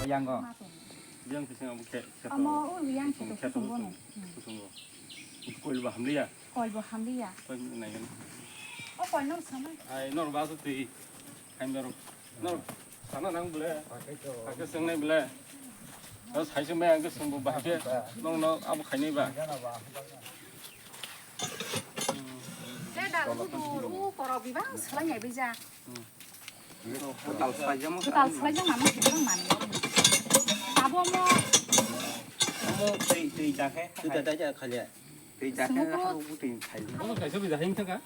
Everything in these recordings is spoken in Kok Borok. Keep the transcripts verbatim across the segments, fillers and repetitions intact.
Yango. Yang kising abo khe, kheto. Omo, o yang kheto, kheto kusung bono. Kusung, kusungo. Koil bo hamliya. Koil bo hamliya. Koil nai gani. O koil no sama. Ai, nor ba tu tui. Hai nor. Nor sana nang bole. Ake sengnai bole. Nor sai se mai ang ke sung bo ba ke. Nor no abo khainai ba. Te da ru ru koro bibang salai nai bija. Tal swlaijakma. Tal swlaijakma, mano kwbang manwi. Abo omo. Omo twi, twi dakhe. Twi dakhe khalia. Twi dakhe. Omo kaisa bija hing thaka.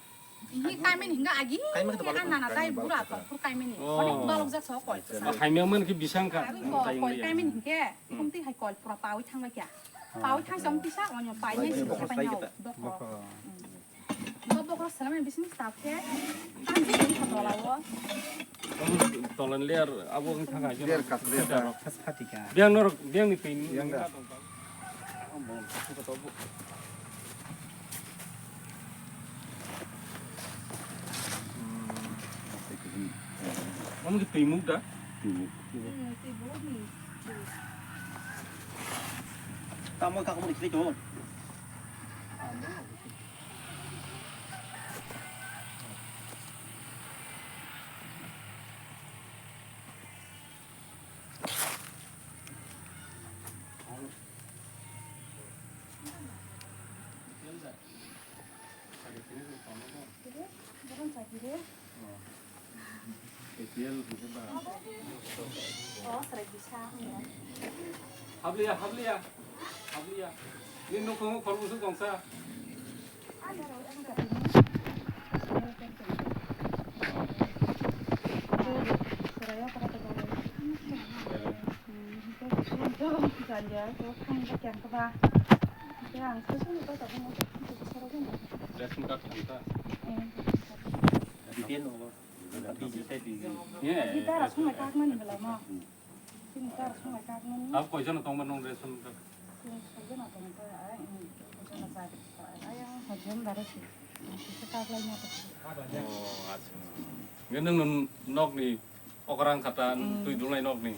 Ini kaimani hinga agi. Kaimani to balok. Nana tai bura to pur kaimani. Oh. Onek balok jak so koi. Ba haimya man ki bisang ka. Koi kaimani hingke. Kumti hai koi pura pawi thangbai kya. Pawi thang song tisa onyo pai nai sing khe pai nai. Bokro. Bo bokro salamani bising staff khe. Ang je ni tola o. Tolan layer abo wng thang aja. Layer kat, layer kat. Biang nor, biang ni pin. Biang da. Omo ki twi muk da? Twi muk. Tamo ka komo ni kri to. Habliya, habliya, habliya. Ni nukhungo khoroksa tongsa. Ration card thangkha. B P L no. Gita rok swnglai kakmani belai no. Chini tar swnglai kakmani. Abo koijono tongma nung ration card? Chini koijono tongkha, ai, koijono chai, ai, ang hojom daro si. Kisa kaklaina to. Oh, acha. Nge nung nokni okrang kata twi dunglai nokni.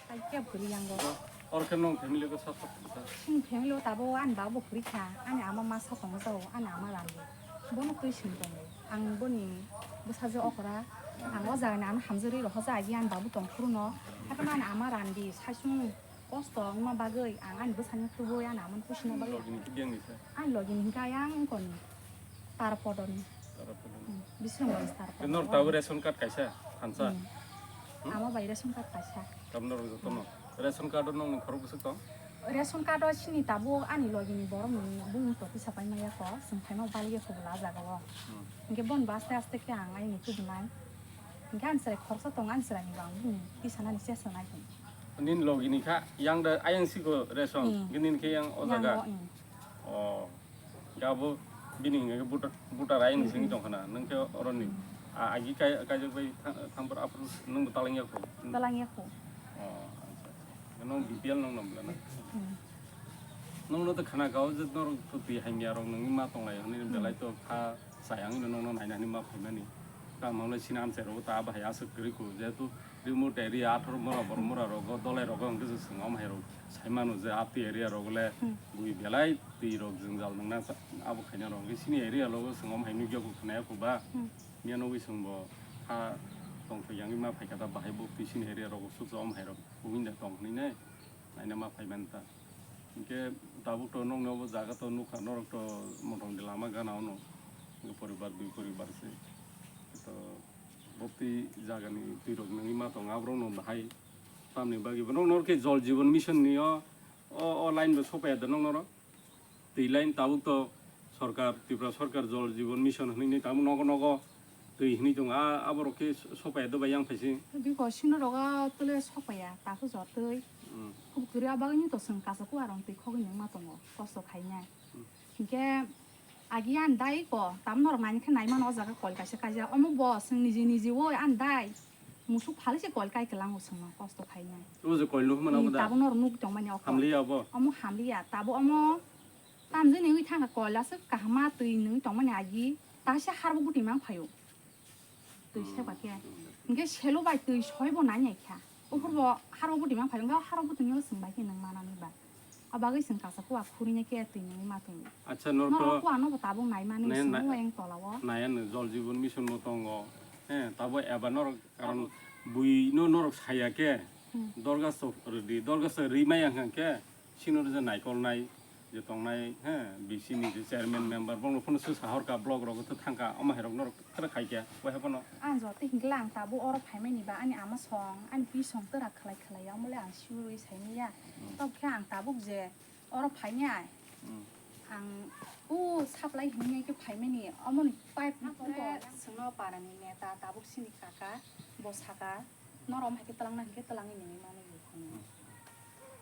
Ai khe bwrwi yango. Oro khe nwng family ko sat sat kha? Chwng family o tabuk ani baba bo kwrwi kha, ani ama ma sa tongo jao, ani ama randi. Bono twi simi tongo. Ang boni bwsajwk okra, ang o jaga ni ano hamjagwi rohorjak agi ani babu tong phuru no. Haikhe ani ama randi, saichung kosto wngma bagwi ang ani bwsani tubui ani ama no pusi na bagwi. Logi ni khe biyang ni sa? Ani logi ni hwnkhe ayang wngkoni. Tarapodoni. Tarapodoni. Hmm, Bisramganj Tarapodoni. Nor tabuk ration card kaisa thansa? Hmm. Hmm? Ama bai ration card kaisa. Tabuk nor jotono. Hmm. Ration card o nokni khorok bwswk tong? Ration card o chini tabuk ani logi ni borok ni bumung to tisa pai maya kho, chwng phaima bal ya kho bwla ah jaga o. Hmm. Hingke bon bo aste aste khe ang ayang ni tubunai. Hingke ani chwrai khoroksa tong ani chwrai ni bo ang bumung tisa nani chesa nai kho. Nini logi ni kha yang da ayang si kho ration, hmm, hingke nini khe yang o jaga. Yang o, hmm. Oh. Hingke abo bini hingke voter, voter ayang ni simi tong khana, nwng khe oroni, hmm, a, agi kai, kaijak bai tha-, thampor aphuru nwng bo talang ya kho. Talang ya kho. Oh, acha, acha. Nwng B P L nwng nang bwla na? Hmm. Nwng no to khana kao je norok to twi hamya rok nwngni ma tong lai hwnwi, hmm, belai to kha chayang no nwng no nainani ma phaimani. Tamo le sini amchai rok ta bahai aswk kwrwi kho, jehetu remote area atharo mora bor mora rogo dolai rogo hwnkhe se swngam hai rok sai mano je ati area rogo le, hmm, bui belai twi rok jwngjal nangna sa-, abo khaina rok hwnkhe sini area rogo swngam hai nukya kho khwnaya kho ba. Hmm. Miya nugwi swngbo ha Tongthok yangwi ma phaikha da, bahai bo twi sini area rogo sukjak om hai rok wngwi da tong hwnwi nai naina ma phai man ta. Hinkhe tabuk to nokni obo jaga to nukha, norok to motom de lama gana ono, poribar dui poribar se. To bo twi jagani twi rok nangwi ma tong, aborok no bahai tamni bagwi bo nok norok khe Jal Jeevan Mission ni o, o, o line bo sopaiya da nok norok? Twi line tabuk to sorkar, Tripura sorkar Jal Jeevan Mission hwnwi ni tabuk nogo nogo twi hwnwi tongo, a, aborok khe sopaiya dobai yang phaising. Biko sino rogo tole sopaiya, taso jor twi. Hmm. Kubui kwrwi a bagwino to chwng kaisa kuarok twi khogwi nangma tongo, kosto khainai. Hmm. Hinkhe agi ani dai ko, tam norok naini khe naimano o jaga kol kaisa kaijak, omo bo chwng niji niji o ani dai. Musuk phali se kol kai kwlango chwngno kosto khainai. O je kol nukmano. Ni omo da? Tabuk norok nuk tongmani o kol. Hamliya obo? Omo hamliya. Tabuk omo tamjani wngwi thangkha kol aswk kaham ma twi nungwi tongmani agi. Taisa harbo guti mang phaio. Twi. Hmm. Seba khe. Hmm. Hinkhe selo bai twi soibo nai nai kha. Uphurbo harbo guti mang phaio. Hinkhe harbo guti nw chwng bai khe nung manani ba. O bagwi chwng kaisa kuwa khurina khe twi nungwi ma tongwi. Acha, norok to. Norok kuwa no bo tabuk nai mani ne, chwng na-, o eng tola o. Nai ano Jal Jeevan Mission bo tongo. He, tabo eba norok karon bui no norok saya khe. Hmm. Dorgasto rwdi, dorgasto rwi maya hwnkhe sino je naikol nai je tongnai, he, B C ni je chairman member bongno phano se sahor ka block rogo to thangka, omo hai rok norok khe khai khe, wai phano. Ang joto hinkla ang tabuk oro phaimani ba ani ama song, ani pi song tera khlai khlai ya, omole ang sirwi saimanya. Hmm. Tok khe ang tabuk je oro phainai. Hmm. Ang o supply hinwi khe phaimani, omoni pipe no chwngno parani neta tabuk sini kaka, bo saka, norok hai khe twlangna hinkhe twlangwi nini mano. Hmm.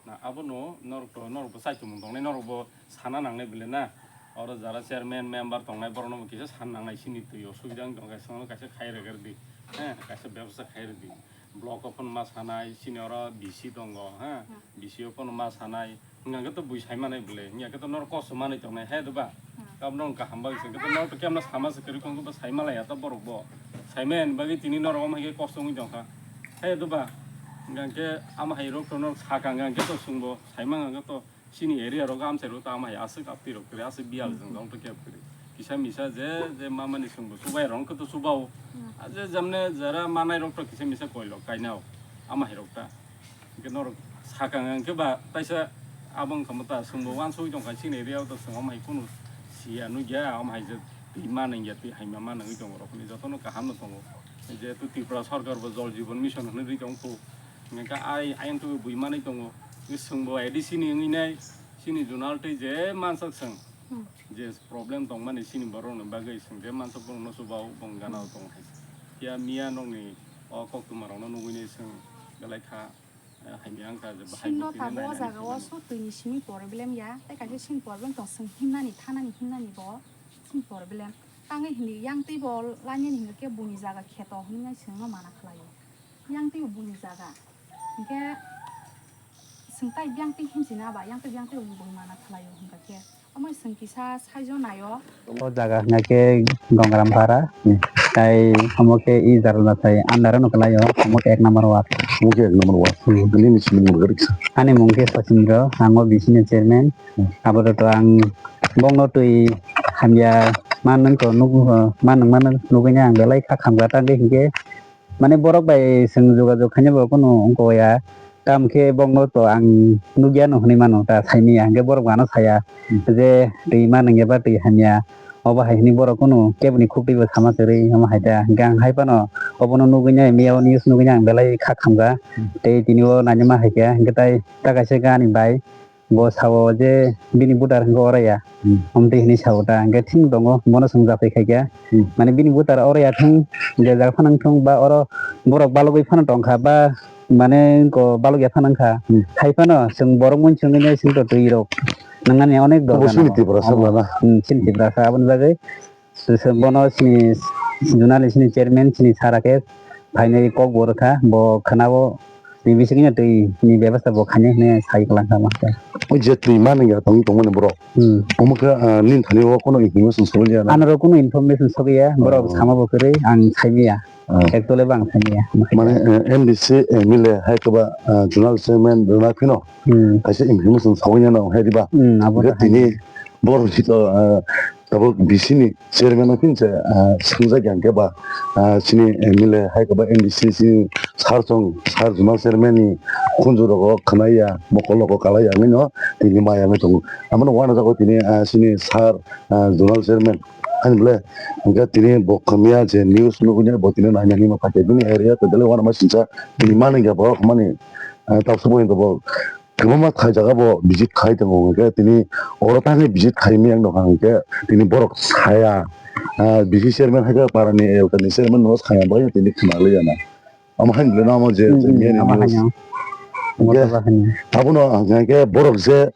Na, abono norok to, norok bo chaichomung tongnai, norok bo sana nangnai bile na. Oro jara chairman, member tongnai, borokno bo kisa san nangnai, sini twi osubida wng tong khe, kaisa khai rwgwrdi, he, kaisa bebosta khai rwdi. Block o phano ma sanai, sini oro B C tongo, he, hmm, B C o phano ma sanai, hwnkhe to bui sai manai bole, hwnkhe to norok kosto manwi tongnai, he, doba? Hmm. Tabno wngkha hamba se, hwnkhe to norok to kemla sama se kwrwi, hwnkhe bo sai malaya to borok bo. Sai maya ni bagwi tini norok omo hai khe kosto wngwi tongkha. He doba, hingkhe ama hai rok to norok sakang hingkhe to chwngbo saimang hingkhe to chini area rok amchai rok to ama hai aswk aptwi rok kwrwi, aswk biyal jwngjal to kebo kwrwi. Kisa misa je, je mamani chwngbo chubai rok hingkhe to chubao. Hmm. A je jamne jara manai rok to kisa misa koi rok kainao ama hai rok ta. Hingkhe norok sakang hingkhe ba taisa abo wngkha mo ta chwngbo uansugwi tongkha chini area o to chwng omo hai kunu siya nukya, omo hai je twi manwi ya, twi hamya manwi tongo rok hinwi jotono kaham no tongo. Jehetu Tripura sorkar bo Jal Jeevan Mission hinwi rwi tong kho. Hingkhe ai, ayang twi bui manwi tongo. Chwngbo A D C ni wngwi nai, chini zonal tei je mansak chwng. Hmm. Je problem tongmani chini borokni bagwi chwng je mansak borokno chubao bong gana o tong hai. Phiya miya nokni o koktwma rokno nugwi nai chwng belai kha. Sino tabuk o jaga o so twi ni simi problem ya, tei kaisa sini problem tong, chwng himnani, thanani, himnani bo sini problem. Tangwi hindi yang twi bo lainani hingkhe buini jaga kheto hinwi chwngno mana khlaio. Yang twi bo buini jaga. Hingkhe chwng tai yang twi himchina ba, yang twi, yang twi bo buini mana khlaio hingkha khe. Omo chwng kisa saijo naio. O jaga hwnka khe Gongram Para. Hmm. Tai omo khe i Jaralma sai under o no kwlaio, omo khe ek number ward. Omo khe ek number ward. Hmm. Nini simi mung rwgwi riksa. Ani mung khe Sachindra, ang o B C ni chairman. Hmm. Abo to ang bongno twi hamya manwng to nugwi, manwng manwng nugwini ang belai kha khamkha ta hwnkhe. Mane borok bai chwng jogajog khaina bo kunu wngkha ya. Tamo khe bokno to ang nukya no hwnwi mano ta saimanya, hwnkhe borok bo ano saya je twi manwng ya ba twi hamya. Obo hai hwnwi borok kunu keboni khuk twi bo sama kwrwi omo hai ta. Hwnkhe ang hai phano obono nugwi nai, miya o news nugwi nai ang belai kha khamjak. Tei tini o nainima hai khe, hwnkhe tai ta kaisa khe ani bai. Bo sao je bini voter hwnkhe oro ya. Hmm. Omtwi hinwi sao ta, hwnkhe thik tongo, bono chwng japai khaikha. Hmm. Mane bini voter oro ya thung, je jaga phano wng thung, ba oro borok balogwi phano tongkha, ba mane ko balogya phano wngkha. Hmm. Hai phano chwng borok mui chwngwi nai singto twi rok. Nangani onek obo dorkar chini nango. Tiprasa obo. Lama. Hmm, chini Tiprasa aboni bagwi. Sese bono chini, chini chairman, chini sara khe phainai kok bo rwkha, bo khwnao ni bisingtwi twi ni bebasta bo khainai hwnwi sai kwlangkha ma khe. O je twi manwi ya tong tongmani borok. Hmm. Omo khe, ah, nini thani o kono information sogwi ya na? Anoro kono information sogwi ya, borok sama bo kwrwi ang saimaya. Ah. Actually bo ang saimaya. Mane, eh, M D C, M L A hai khe ba, ah, zonal chairman rwna phino. Hmm. Kaisa information sogwi ya na hai diba? Hmm, abo tini borok si to, ah, tabuk B C ni chairman no phinsa, ah, swngjak ya hwnkhe ba, ah, chini M L A hai khe ba M D C chini sir chwng, sir zonal chairman ni khunju rogo khwnai ya, mokol rogo kalai ya hwnwi no tini ma ya wngwi tongo. Amo no uanajago tini, ah, chini sir, ah, zonal chairman. Ani bole, hingke tini bo kamiya je news nugui bo tini naina hima kake bini area to dele wana ma sincha tini mani ga bo mani, eh, tapsu bo hinto bo kwbangma khai jaga bo visit khai tongo hingke tini oro tangwi visit khai miyang nokha hingke tini borok saya, ah, B C chairman hai khe para ni elka ni chairman no saya bai tini khna liya na. Omo hai le namo je, Hmm, je hmm, miyani omo news. Haino. Hingke Motor ba haino. Abono hingke borok je,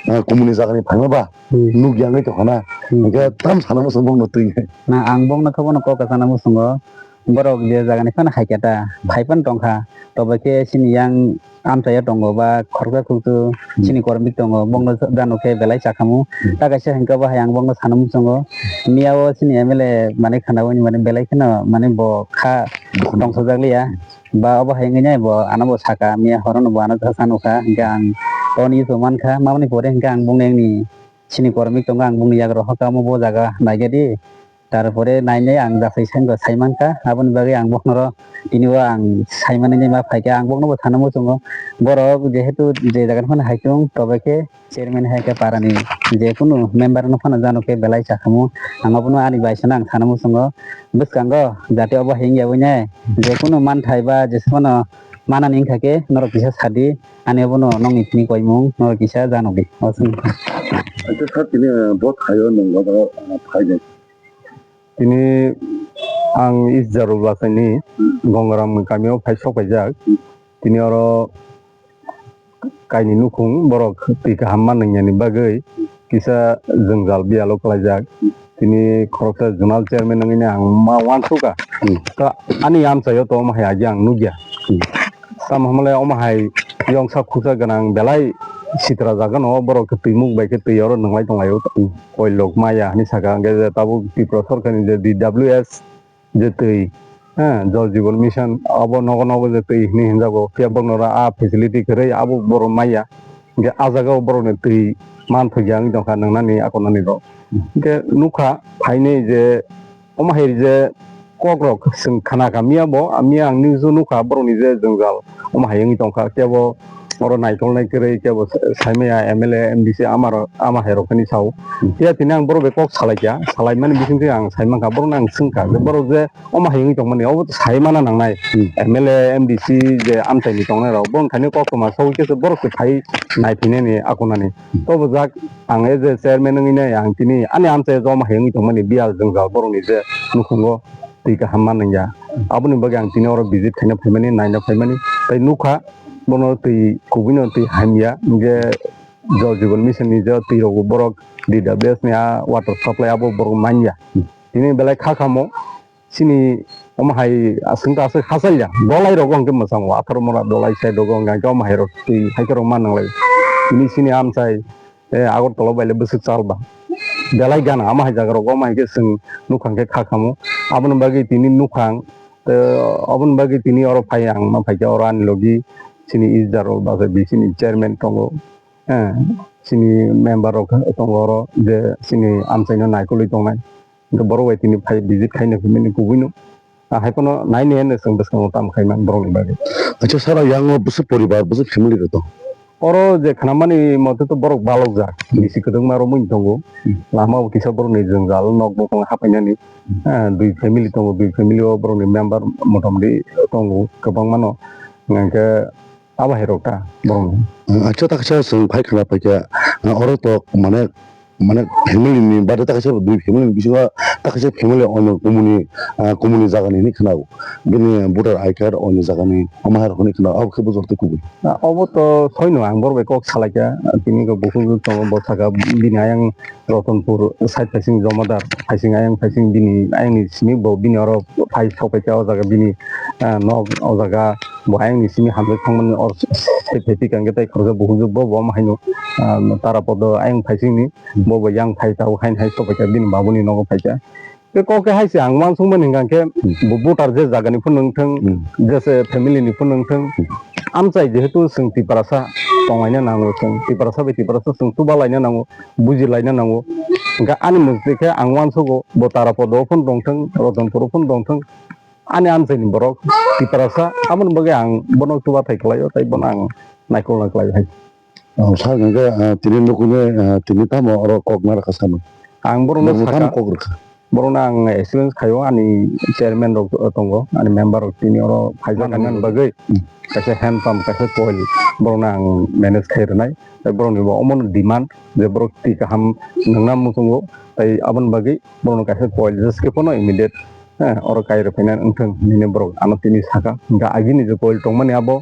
ah, kumuni jagani phaima ba, Hmm. nuk yangwi tongkha na. Hmm. Hingke tam sana muchung bongno twi. Na ang bongno khe bono kok sana muchungo. Borok je jagani phano haikhe ta, phai phano tongkha. Tobo khe chini yang amchaya tongo ba khoroksa khoroksa Hmm. chini kormik tongo. Bongno jano khe belai chakhamu. Hmm. Ta kaisa hingke bo hai ang bongno sana muchungo. Miya o chini M L A mane khana boni mane belai kheno mane bo kha Dukhu. Tongsojak liya. Ba obo hai wngwi nai bo ano bo saka, miya horono bo ano sa nukha, hingke ang toni to mankha, mamani pore hingke ang bongni angni sini kormik tongo, ang bongni yagra hoka omo bo jaga naigadi, tarpore nainai ang jasai sengbo sai mankha, aboni bagwi ang boknoro tini o ang sai manani ma phaikha, ang bokno bo sana muchungo, borok jehetu je jaga ni phano hai chwng tobaikhe, Chairman hai khe para ni je kunu member no phano jano khe belai chakhamu. Ang abono ani bai sano ang sana muchungo. Bwskango jate obo hai wngya bwinai je kunu manthai ba jesa phano manani wngkha khe norok kisa sadi. Ani abono nokni tini koimung norok kisa jano di. Acha sir tini bo thaio nwng bo phai de. Tini ang East Jarul Basaini Gongaram kamio phai sok paijak. Tini oro kaini nukhung borok twi kaham ma nwngyani bagwi kisa jwngjal biyalo kwlaijak. Tini khoroksa zonal chairman wngwini ang ma uansukha. Hmm. Ta ani amchaio to omo hai agi ang nukya. Hmm. Tamo hwnle omo hai yongsa khuksa gwnang belai sitra jaga no borok twi muk bai khe twi oro nwnglai tonglaio. Hmm. Koilok maya hinwi saka, hwnkhe je tabuk Tripura sorkarni je D W S je twi, ha, Jal Jeevan Mission abo nogo nogo je twi hinwi hinjago, phiya borokno oro a facility kwrwi abo borok maya, hwnkhe a jagao borokni twi manthokya wngwi tongkha nwngnani akonani rok. Hwnkhe nukha phainwi je omo hai je kokrok chwng khna kha miya bo, miya ang news o nukha borokni je jwngjal omo hai wngwi tongkha, kebo oro naikolnai kwrwi kebo saimaya M L A, M D C ama rok, ama hai rok hinwi sao. Hmm. Phiya tini ang borok bai kok salaikha, salaimani bisingtwi ang saimankha, borokno ang swngkha je borok je omo hai wngwi tongmani, obo to saimana nangnai. Hmm. M L A, M D C je amchaini tongnai rok, borok thani koktwma sogwi khe borok se phai naiphinani akonani. Hmm. Tobo jak ang as a chairman wngwi nai ang tini ani amchai je omo hai wngwi tongmani biyal jwngjal borokni je nukhungo twi kaham ma nangya. Aboni bagwi ang tini oro visit khaina phaimani, naina phaimani, tei nukha. Bono twi kubui no twi hamya, hwnkhe Jal Jeevan Mission ni je twi rok borok D W S ni a water supply abo borok manya. Tini belai kha kamo, chini omo hai aswk ta aswk hachal ya, dolai rogo hwnkhe mwchang o, atharo mora dolai side rogo hwnkhe omo hai rok twi hai khe rok man nanglai. Tini chini amchai, eh, Agartala bai le bwswk chal ba. Belai gana, omo hai jaga rogo omo hai khe chwng nukhang khe kha kamo. Aboni bagwi tini nukhang, eh, aboni bagwi tini oro phai ang ma phai khe oro ani logi chini East Jarul Basaini chini chairman tongo, eh, chini member rok tongo oro je chini amchaino naikolwi tongnai. Hwnkhe borok bai tini phai visit khaina hwnmani kubui no. Ah, hai phano nai nai hwnwi chwng bwskango tamo khai man borokni bagwi. Acha sara yango bwswk poribar, bwswk family rok tong? Oro je khnamani mote to borok balokjak, Hmm. bisi kwdwkma romwi tongo. Hmm. Lama o kisa borokni jwngjal nok bokong hapainani. Hmm. Ah, dui family tongo, dui family o borokni member motamdi tongo kwbangma no. Hwnkhe abo hai rok ta borokni. Acha ta kisa chwng phai khna phaikha, ah, oro to mane mane family ni bade ta kaisa dui family ni bisingo ta kaisa family ono kumuni, ah, kumuni jaga ni hinwi khwna bini voter I card ono jaga ni omo hai rok hinwi khwna abo khe bujor twi kubui. Ah, obo to soino ang borok bai kok salaikha, tini khe bukhuk tongo bo saka bini ayang Ratanpur side phaising Jomadar phaising ayang phaising bini ayang ni simi bo bini oro phai sok phaikha o jaga bini, ah, nok o jaga bo ayang ni simi hamjak thangmani or se phaiphi kangkhe tai khoroksa bukhuk bo bo omo haino, ah, Tarapodo ayang phaising ni. Bo bo yang phai tabuk haino hai sobai kha bini babuni nogo phai kha. Tei kok khe hai se ang uansukmani hwnkha khe bo voter je jaga ni phano wngthung, Hmm. jese family ni phano wngthung, amchai jehetu chwng Tiprasa tonglaina nango, chwng Tiprasa bai Tiprasa chwng chuba laina nango, buji laina nango. Hwnkhe ani mwsli khe ang uansugo, bo Tarapodo phano tongthwng, Ratanpuro phano tongthwng, ani amchaini borok Tiprasa, aboni bagwi ang bono chubathai khlaio, tei bono ang naikolna khlaio hai. Oh, sir, hwnkhe, ah, tini nukuni, ah, tini tamo oro kok narwkha sano? Ang borokno saka, tamo kok rwkha? Borokno ang assurance khaio, ani chairman rok tongo, ani member rok tini oro phaijak. Mano bagwi kaisa hand pump, kaisa coil borokno ang manage khai rwnai. Tei borokni bo omono demand je borok twi kaham nwngna muchungo, tei aboni bagwi borokno kaisa coil jeske phano immediate, eh, oro kai rwphaina wngthwng hinwi borok ano tini saka. Hwnkhe agini je coil tongmani abo,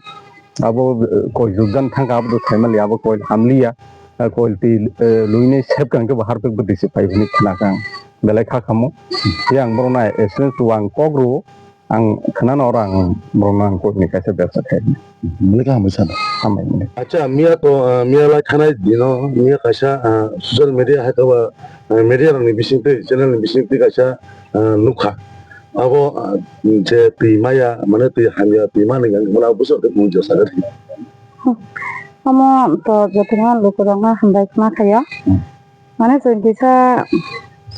abo, eh, coil jukjan thangkha, abo do saimaliya, abo coil hamliya. Ah, coil twi, eh, luinai sepkang khe bo harpik bwtwi se phai hwnwi khna kha ang. Belai kha kamo. Tei ang borokno assurance rwo, ang kok rwo, ang khnana oro ang borokno ang coil ni kaisa bebsa khai. Mili kha hambai sana. Hambai mili. Acha, miya to, ah, miya lai khanai dino, miya kaisa, ah, social media hai kaba, ah, media rokni bisingtwi, channel ni bisingtwi kaisa, ah, nukha. Abo, ah, je twi maya, mane twi hamya, twi mani yang mona buso te bujo sagari. Omo to jotono lukurokno hambai khna khaio. Hmm. Mane chwng kisa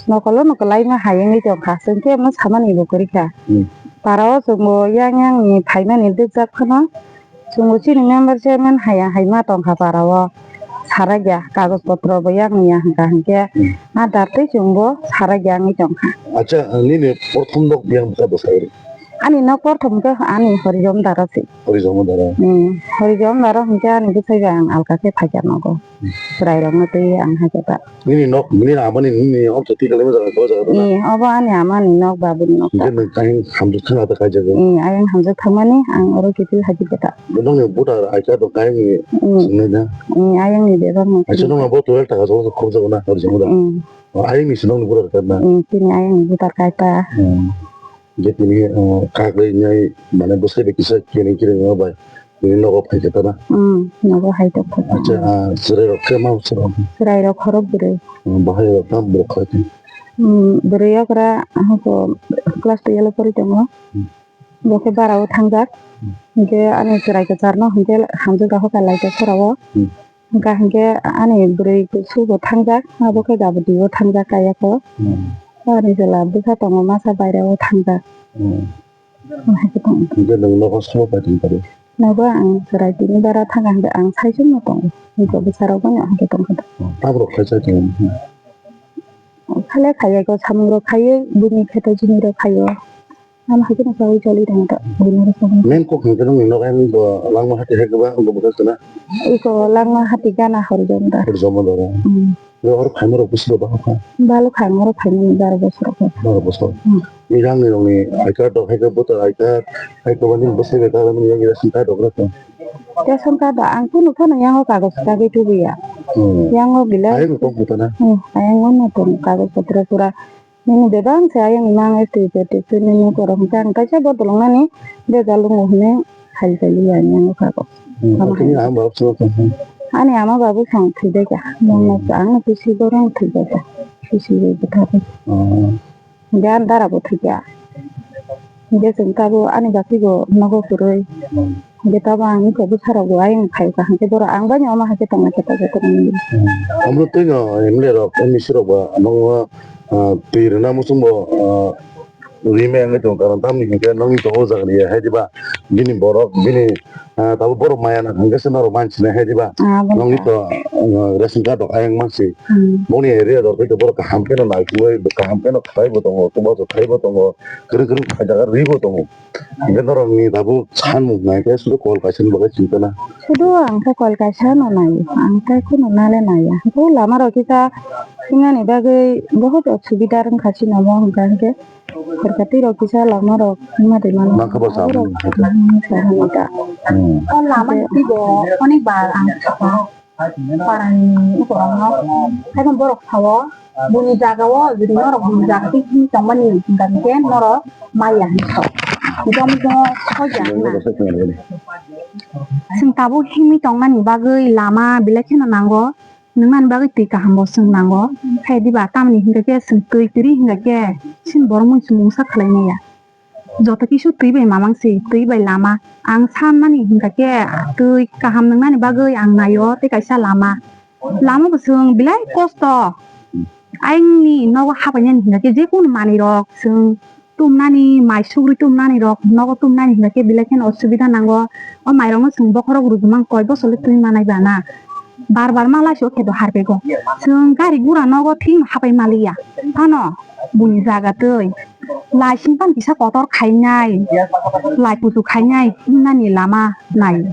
nokolo nokolaima hai wngwi tongkha, chwng khe omo samani bo kwrwikha. Hmm. Parao chwngbo yang yang ni phaimani dukjak phano, chwngbo chini member chairman haya hai ma tongkha parao. Sarakya, kagoj potro bo yang ya hwnkha hwnkhe, hmm, ma dar twi chwngbo sarakya wngwi tongkha. Acha, nini prothom nok biyang bwkha bwsai? Ani nok prothom khe ani Horijom Daro se. Horijom Daro. Hmm, Horijom Daro hwnkhe ani bwsai bai ang alka khe phaikha nogo. Hmm. Chwrairokno twiwi ang haikhe ta. Nini nok, nini amani, nini amcha twi kalaima jaga, o jaga na? Ni, obo ani amani nok, babuni nok. Hwnkhe nwng kaisa hamjwk thangna ta kaijago? Ni, ayang hamjwk thangmani ang oro kiphil haikhe ta. Nokni voter I card rok ayang ni, hmm, swngnai na? Ni, ayang ni bebak no. Acha, nokno bo twelve taka jora khobjago na, Horijom Daro? Hmm. O, ayang ni se nokni voter card na? Hmm, tini ayang ni voter card ta. Hmm. Je tini, uh, kagwi nai, mane, bwsai bai kisa kiring kiring ma bai tini nogo phaikha ta na? Hmm, nogo hai tongkha ta. Acha, ah, chwrai rok khe ma bwsai rok? Chwrai rok khorok bwrwi. Hmm, bahai rok tam borok khlai tong? Hmm, bwrwi okra, ahoko class twelve o pori tongo. Hmm. Bo khe bara o thangjak. Hmm. Hinkhe ani chwrai kwchar no hinkhe hamjwk da hoka laijak sora o. Hmm. Hwnkha hinkhe ani bwrwi kusu bo thangjak, abo khe gabudi o thangjak kaya kho. Hmm. Ani chwla bwsa tongo masa baire o thangjak. Hmm. Hinkhe tongo. Hinkhe nwng nogo sabo pai tong kha di? Nogo ang chwrai tini bara thangkha hinkhe ang saichung no tongo. Hinkhe bwsa rok bono hinkhe tongkha. Hmm. Tabuk rok khlai chai tongo. Khale khaiya kho samung rok khaiwi buini kheto jini rok khaio. Ano hai kheno chaui choli tong ta, bini rok. Main kok hwnkhe nokni nok ayang bo Langma hati hai khe ba bo bwkha khna? Iko Langma hati gana Horijom Daro. Horijom Daro. Hmm. Bo oro phaima rok bwswk ba kha? Balo kha ang oro phaimani baro bosor kha. Baro bosor. Hmm. Ni rang ni rok ni I card rok hai khe voter I card hai khe bani bwswk kha bani yang ration card rok rok. Ration card ang kunu phano yango kagoj kagwi tubuya. Hmm. Yango bilai. Ayang kok butana? Hmm, ayang no tong kagoj potro pura. Nini bebak se ayang mang S T P T nini korok hwnkhe ang kaisa bodol wngnani bejal wngo hwnwi hai kali ya nini kha kok. Hmm, tini ang baba sabo tong kha. Ani ama babu sang thwi bai kha. Nokno ang no kisi gorong thwi bai kha. Kisi bai bwtha bai. Oh. Hwnkhe ani dara bo thwi kha. Hwnkhe chwng tabuk ani bagwi bo nogo kwrwi. Hmm. Hwnkhe tabuk ang iko bwsarok bo ayang phai kha, hwnkhe borok ang bai no omo hai khe tongna khe tabuk kwrwngni. Hmm. Omo twi no M L A rok, M E C rok ba nokno, ah, twi rwna muchung bo, ah, rwui maya wngwi tongo, karon tamni hwnkhe nokni to o jaga ni hai diba, bini borok, bini, ah, tabuk borok maya nang hwnkhe se norok mansinai hai diba, ah, nokni to, ah, ration card rok ayang mansi, hmm, boni area rok tei borok kaham khe no naikolwi, kaham khe no khlai bo tongo, chubachu khai bo tongo, kwrwng kwrwng khaijak rwi bo tongo. Hwnkhe norokni tabuk sanmung nai khe sudu call kaisa ni bagwi chintana. Sudu ang khe call kaisa no nai, ang khe kheno nale naiya. Bo lama rok kisa thwngna ni bagwi bohot osubida wngkha chini omo hwnkha hwnkhe. Khorkha twi rok kisa lama rok wngma twi mano. Nang khe bo abo rok samung nai khe. Hmm. O lama ni twi bo onek bar ang kha. Parani ukorokno, haikhe borok sao, buini jagao, jodi norok buini jaga tei himwi tongmani hwnkha hwnkhe norok maya hinwi sao. Jomo jomo soja hwnna. Chwng tabuk himwi tongmani bagwi lama belai kheno nango, nwngnani bagwi twi kaham bo chwng nango. Hai diba tamni hwnkha khe chwng twi kwrwi hwnkha khe chini borok mungsa khlai maya. Joto kisu twi bai mamang se, twi bai lama. Ang sanmani hwnkha khe twi kaham nwngnani bagwi ang naio tei kaisa lama. Lama bo chwng belai kosto. Aini nogo hapainani hinga khe je kunu manwi rok chwng tumnani, mai sugri tumnani rok nogo tumnani hinga khe belai kheno osubida nango. O mairokno chwng bokhorok rujuma koi bosor le twi manai ba na. Bar bar ma laisio khe do harpego. Chwng gari gura nogo thik hapai maliya. Phano buini jaga twi. Laising pan kisa kotor khainai, lai kuchuk khainai, himnani lama nai.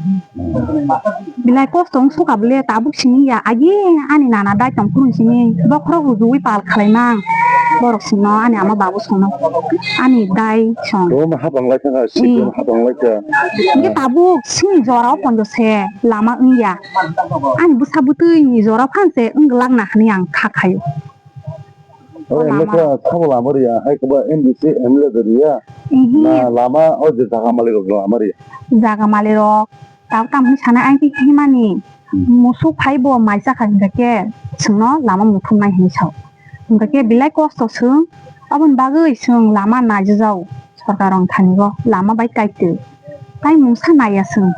Belai kosto wng suka bole tabuk sini ya, agi ani nana dai tong phuru sini, bokhorok rujui pal khlai mang. Borok sino ani ama babu sono, ani dai song. Roma hapang lai kha, si Hmm. Roma hapang lai kha. Agi tabuk sini jora o ponjo se lama wng ya. Ani bwsa bwtwi ni jora phan se wng glak na hinwi ang kha khaio. Ore, lama. Emekha sabo lama riya, hai kaba M D C M L A de riya. Ihi. Na lama o je jaga malik rok lama riya. Jaga malik rok, tab tam hwnwi sana ang ki himani. Hmm. Musuk phai bo mai chakha hinga khe, chwngno lama muthumnai hinwi sao. Hinga khe belai kosto chwng, aboni bagwi chwng lama naijajao sorkar rok thani bo, lama bai kaitwi. Tai mungsa naiya chwng.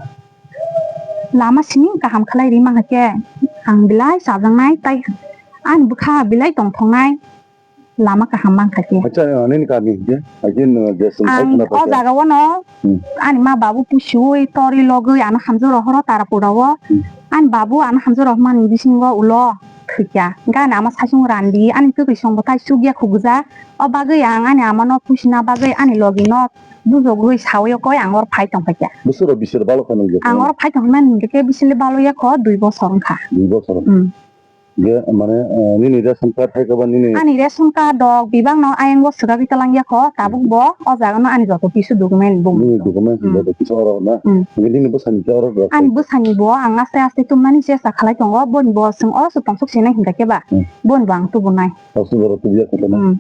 Lama simi kaham khlai ri mankha khe, ang belai chajaknai, tai ani bwkha belai tongthoknai, lama kaham mankha khe. Acha, nini kami je, akin je sung Ang hai o khna jaga o no, Hmm. ani ma babu pusiui, tori logwi ano hamjak rohoro Tarapura o. Hmm. Ani babu ano hamjak rohmani bisingo ulo thwikya. Gana ama saichung randi, ani kwtwi songbo tai chukya khugujak. O bagwi ang ani ama no pusina bagwi ani logi no bujogwi sawi o koi ang or phai tongphaikya. Bwswk rok bisir balo kha nang je? Ang or phai tongmani hingke khe bisili balo ya kho dui bosor wngkha. Dui bosor. Hmm. Je mane, eh, nini ration card hai khe ba nini? Ani ration card rok bibak no ayang o swkagwi talang ya kho, tabuk bo o jaga no ani joto kisu document bung. Nini document Hmm. joto kisu oro na? Hmm. Nini bwsani khe oro rok. Ani bwsani bo ang aste aste tumnani chesta khlai tongo, boni bo chwng o chwng tongsok sinai hingka khe ba, Hmm. boni bo ang tubunai. Aswk oro tubuya khe na? Hmm.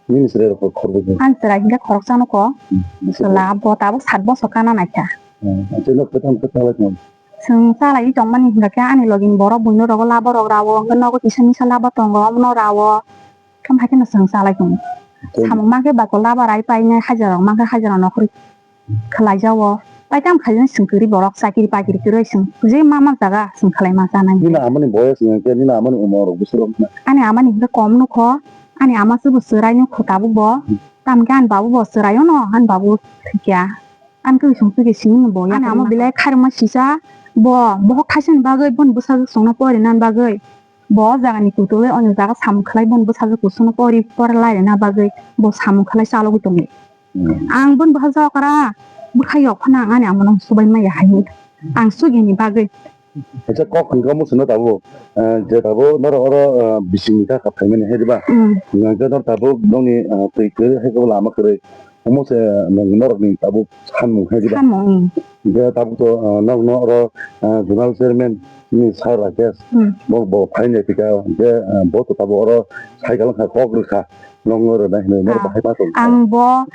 Nini chwrai rok khoroksa. Ang chwrai hingke khoroksa no kho. Hmm. Chwla bo tabuk sat bosor kana naikha. Hmm. Achai no kwthang kwthang lai tong. Chwng chalai tongmani hingke ani logini borok buino rogo labo rok rawo, hingke nogo kisa misa labo tongo, omono rawo. Kam hai kheno chwng chalai tongo. Achai. Samung mankhe bako labo rai painai, hajira rok mankhe hajira nokhorwi khlai jago. Pai tam khaijani chwng kwrwi borok chakiri pakiri kwrwi chwng je ma ma jaga chwng khlai ma chanai. Nini amani boyes hingke nini amani umor rok bwswk rok na? Ani amani hingke kom nukho, ani ama se bo chwrai nukho tabuk bo. Hmm. Tamkhe ani babu bo chwrai ono, ani babu thwikya. Ani kwrwi chwng twi simi bo ani ama belai khairokma sisa bo bohok thaisani bagwi boni bwsajwk chwngno porinani bagwi bo o jagani kutulwi onyo jaga samung khlai boni bwsajwk kusuno pori pora lairina bagwi bo samung khlai chalogwi tongo. Hmm. Ang boni bwsajwk okra bwkha yok phano ang ani amano subai maya hai ang sugini bagwi. Acha kok hwnka muchungno tabuk, eh, je tabuk norok oro, eh, bisingni kha kha phaimani hai diba? Hmm. Hwnka khe norok tabuk nokni, eh, twi kwrwi hai khe lama kwrwi. Omo se nwng norokni tabuk sanmung hai diba? Sanmung, hmm. Hingke tabuk to, ah, norokno oro, ah, zonal chairman chini sir Rakesh, Hmm. bo, bo phainai thika, hingke, ah, bo to tabuk oro cycle wngkha kok rwkha, nokno rwnai hinwi norok Ah, bahai ma tong. Ang bo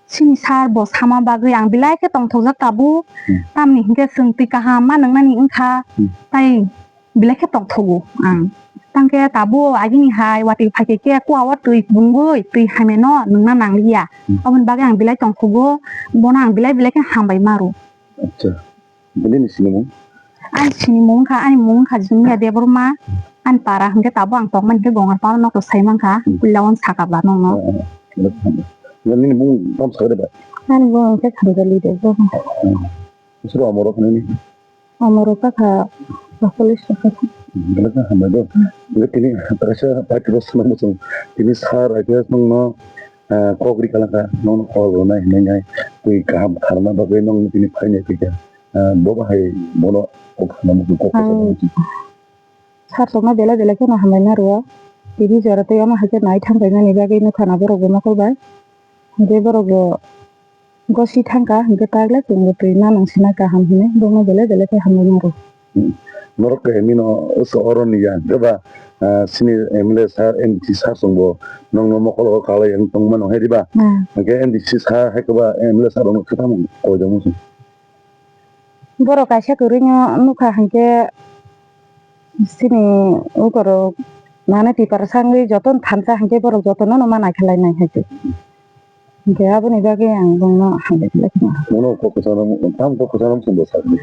chini sir bo sama bagwi ang belai khe tongthokjak tabuk, Hmm. tamni hingke chwng twi kaham ma nwngnani wngkha, Hmm. tai belai khe tongthogo ang. Tangkhe tabuk agini hai watwi phaikhe khe kua o twi bungwi twi hamya no nwngna nangliya. Hmm. Aboni bagwi ang belai tongthogo, bono ang belai belai khe hambai maro. Acha. Bini ni sinimung? Ani sinimung wngkha, ani mung wngkha Jumia Debbarma. Ani para hwnkhe tabuk ang tongmani khe Gongar Palo nokto sai mankha. Hmm. Puila o saka ba nokno. Oh, oh. Nini bung tam sakhe ba? Ani bung hwnkhe Sanjali Debbarma. Hmm. Suro amoro khnani? Amoro kakha pakulis kakha. Belai khe hambai do. Hingke tini kaisa party bo swnam bwswng tini sir Rakesh nwngno, ah, kok ri kalangkha, nwngno kok rwnai hinwi nai twi kaham kharna bagwi nwngno tini phainai twi kha. Ah, bo bahai bono kok khna muchung kok kwchangma muchung. Sir tongma belai belai kheno hambai ma rwo. Tini jora tei omo hai khe nai thang paimani bagwi nukha na borok bo mokol bai. Hingke borok bo gosi thangkha, hingke tak le chwngbo twi ma nang sinai kaham hinwi bongno belai belai khe hambai maro. Hmm. Norok khe nino so oro ni ya, hingke ba, ah, sini M L A sir, M D C sir chwngbo nongno mokol o kalai ang tongmano hai diba? Hmm. Hingke M D C sir hai khe ba M L A sir rokno khe tamo koi da muchung. Borok kaisa kwrwino nukha hinkhe chini ukorok mane tiprasa wngwi jotono thansa hinkhe borok jotono ma naikhe lainai hai se. Hinkhe aboni bagwi ang bongno hambai khe lai khna. Bono kok kwchangno, tamo kok kwchangno muchungbo sakni.